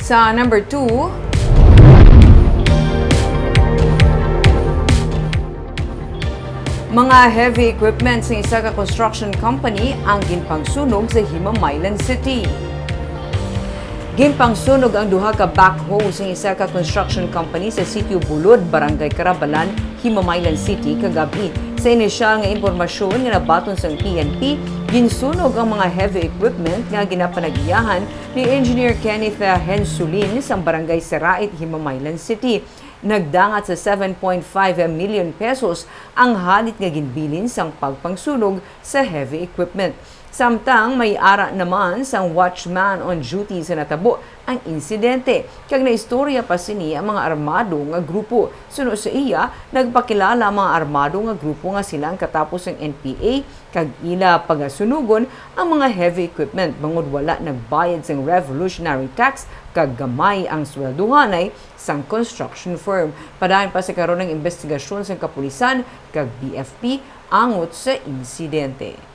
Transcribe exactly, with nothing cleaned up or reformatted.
Sa number two, mga heavy equipment sa isa ka construction company ang ginpangsunog sa Himamaylan City. Ginpangsunog ang duha ka backhoe sa isa ka construction company sa Sitio Bulod, Barangay Carabalan, Himamaylan City kagab-i. Sa inisyal nga impormasyon nga nabaton sang P N P, ginsunog ang mga heavy equipment nga ginapanag-iyahan ni Engineer Kenneth Hensulin sang Barangay Serait, Himamaylan City. Nagdangat sa seven point five million pesos ang halit nga ginbilin sang pagpangsunog sa heavy equipment. Samtang may ara naman sang watchman on duty sa natabo ang insidente, kag naistorya pa sini ang mga armado nga grupo. Suno sa iya, nagpakilala ang mga armado nga grupo nga sila ang katapos sang N P A kag ila pagasunugon ang mga heavy equipment bangod wala nagbayad sang revolutionary tax kag gamay ang sweldohanay sang construction firm. Padayon pa sa karon ang investigasyon sang kapulisan kag B F P angot sa insidente.